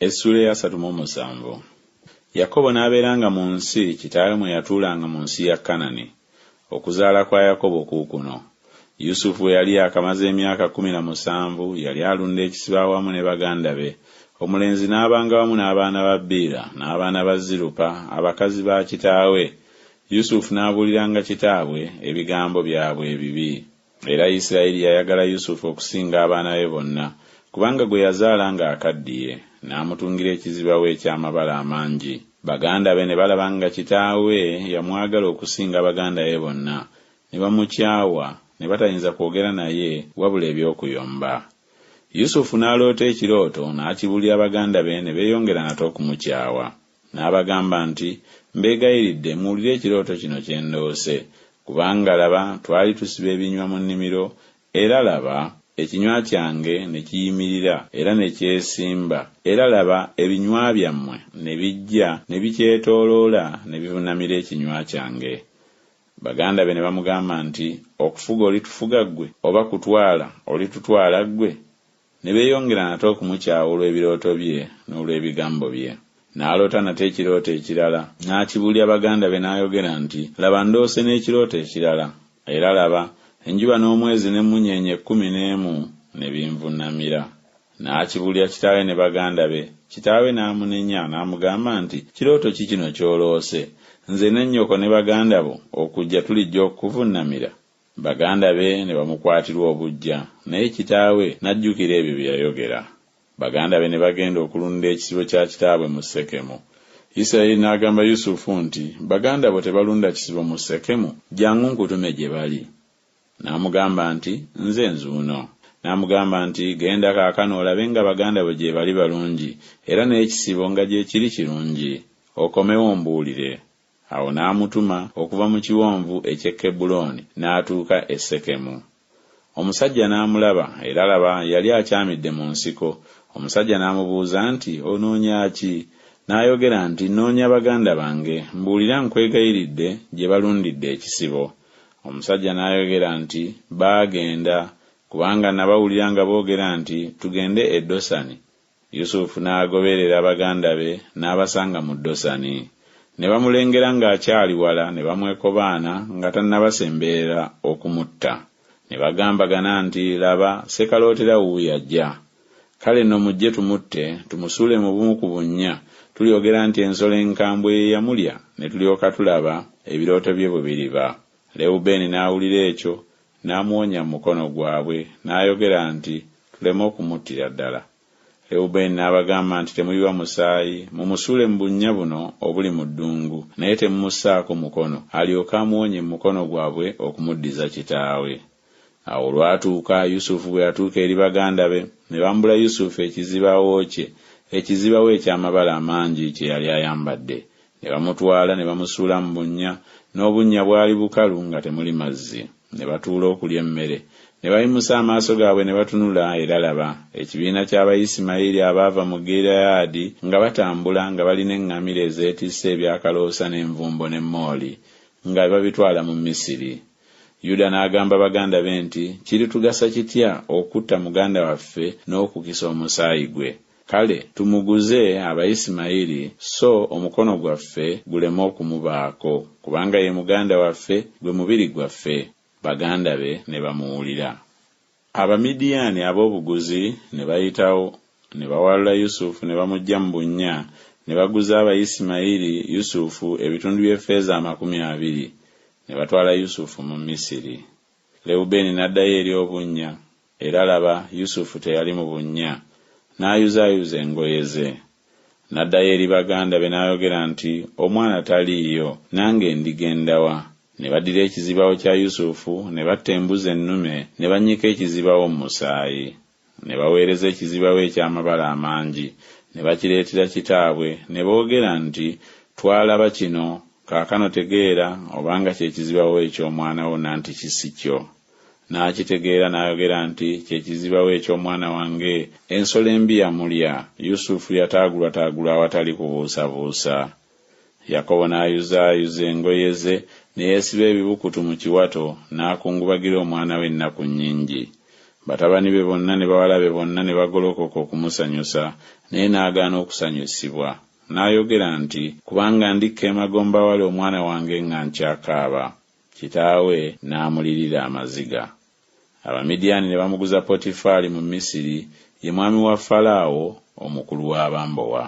Essuula ey'asatu mu musanvu. Yakobo n'abeeranga mu nsi kitaawe mwe yatuulanga mu nsi ya Kanani. Okuzaala kwa Yakobo kuukuno. Yusufu bwe yali yaakamaza emyaka 17, yali alunda ekisibo awamu ne baganda be, omulenzi n'abanga wamu n'abaana ba Biira n'abaana ba Zirupa, abakazi ba kitaawe. Yusufu n'abuuliranga kitaabwe ebigambo byabwe ebibi. Era Isirayiri yayagala Yusufu okusinga abaana be bonna, kubanga gwe yazaala ng'akaddiye, n'amutungira ekizibawo eky'amabala amangi. Baganda be ne balaba nga kitaawe yamwagala okusinga baganda be bonna, ne bamukyawa, ne batayinza kwogera naye wabula eby'okuyomba. Yusufu n'aloota ekirooto, n'akibuulira baganda be, ne beeyongera nate okumukyawa. N'abagamba nti, Mbeegayiridde, muwulire ekirooto kino kye ndoose. Kubanga, laba, twali tusiba ebinywa mu nnimiro, era, laba, ekinywa kyange ne kiyimirira era ne kyesimba, era, laba, ebinywa byammwe ne bijja ne bikyetooloola ne bivunnamira ekinywa kyange. Baganda be ne bamugamba nti, Okufuga olitufuga ggwe, oba kutwala olitutwala ggwe? Ne beeyongera nate okumukyawa olw'ebirooto bye n'olw'ebigambo bye. N'aloota nate ekirooto ekirala, n'akibuulira baganda be n'ayogera nti Laba, ndoose n'ekirooto ekirala, era, laba, enjuba n'omwezi n'emmunyeenye 11 ne binvunnamira. N'akibuulira kitaawe ne baganda be, kitaawe n'amunenya n'amugamba nti Kirooto ki kino ky'oloose, nze ne nnyoko ne baganda bo okujja tulijja okukuvunnamira? Baganda be ne bamukwatirwa obuggya, naye kitaawe n'ajjukira ebyo bye yayogera. Baganda be ne bagenda okulunda ekisibo kya kitaabwe mu Sekemu. Isirayiri n'agamba Yusufu nti, Baganda bo tebalunda kisibo mu Sekemu? Jjangu nkutume gye bali. N'amugamba nti, Nze nzuuno. N'amugamba nti, Genda kaakano olabe nga baganda bo gyebali balungi, era n'ekisibo nga gye kiri kirungi, okomewo ombuulire. Awo n'amutuma okuva mu kiwonvu eky'e Kebbulooni n'atuuka e Sekemu. Omusajja n'amulaba, era laba, yali akyamidde mu nsiko. Omusajja n'amubuuza nti, Onoonya ki? N'ayogera nti, Nnoonya baganda bange, mbuulira nkwegayiridde gye balundidde ekisibo. Omusajja n'ayogera nti, Baagenda, kubanga nabawulira nga boogera nti, Tugende e Dosani. Yusufu n'agoberera baganda be n'abasanga mu Dosani. Ne bamulengera ng'akyali wala ne bamwekobaana nga tannabasemberera okumutta. Ne bagambagana nti, Laba, ssekalootera wuuyo ajja. Kale nno mujje tumutte, tumusuule mu bumu ku bunnya, tulyogera nti ensolo enkambwe ye yamulya, ne tulyoka tulaba ebirooto bye bwe biriba. Lewubeeni n'awulira ekyo, n'amuwonya mu mukono gwabwe, n'ayogera nti, Tuleme okumuttira ddala. Lewubeeni n'abagamba nti, Temuyiwa musaayi, mumusuule mu bunnya buno obuli mu ddungu, naye temumussaako mukono, alyoke amuwonye mu mukono gwabwe okumuddiza kitaawe. Awo olwatuuka, Yusufu bwe yatuuka eri baganda be, ne bambula Yusufu ekizibawo kye, ekizibawo eky'amabala amangi kye yali ayambadde, ne bamutwala ne bamusuula mu bunnya, n'obunnya bwali bukalu nga temuli mazzi. Ne batuula okulya emmere. Ne bayimusa amaaso gaabwe ne batunula, era laba, ekibiina ky'Abayisimayiri abaava mu Gireyaadi nga batambula nga balina eŋŋamira ezeetisse ebyakaloosa n'envumbo ne mooli, nga babitwala mu Misiri. Yuda n'agamba baganda be nti, Kiritugasa kitya okutta muganda waffe n'okukisa omusaayi gwe? Kale tumuguze Abayisimayiri, so omukono gwaffe guleme okumubaako, kubanga ye muganda waffe, gwe mubiri gwaffe. Baganda be ne bamuwulira. Abamidiyaani ab'obuguzi ne bayitawo, ne bawalula Yusufu ne bamuggya mu bunnya, ne baguza Abayisimayiri Yusufu ebitundu by'effeeza 20, ne batwala Yusufu mu Misiri. Lewubeeni n'addayo eri obunnya, era laba, Yusufu teyali mu bunnya, n'ayuzaayuza engoye ze. N'addayo eri baganda be n'ayogera nti, Omwana taliiyo, nange ndigenda wa? Ne baddira ekizibawo kya Yusufu, ne batta embuzi ennume, ne bannyika ekizibawo mu musaayi. Ne baweereza ekizibawo eky'amabala amangi, ne bakireetera kitaabwe, ne boogera nti, Twalaba kino, kaakano tegeera obanga kye kizibawo eky'omwana wo nantiki si kyo. N'akitegeera n'ayogera nti, Kye kizibawo eky'omwana wange, ensolo embi yamulya. Yusufu yataagulwataagulwa awatali kubuusabuusa. Yakobo n'ayuzaayuza engoye ze, ne yeesiba ebibukutu mu kiwato, n'akungubagira omwana we ennaku nnyingi. Batabani be bonna ne bawala be bonna ne bagolokoka okumusanyusa, naye n'agaana okusanyusibwa. N'ayogera nti Kubanga ndikka emagombe awali omwana wange nga nkyakaaba. Kitaawe n'amulirira amaziga. Abamidiyaani ne bamuguza Potifaali mu Misiri, ye mwami wa Falaawo, omukulu w'abambowa.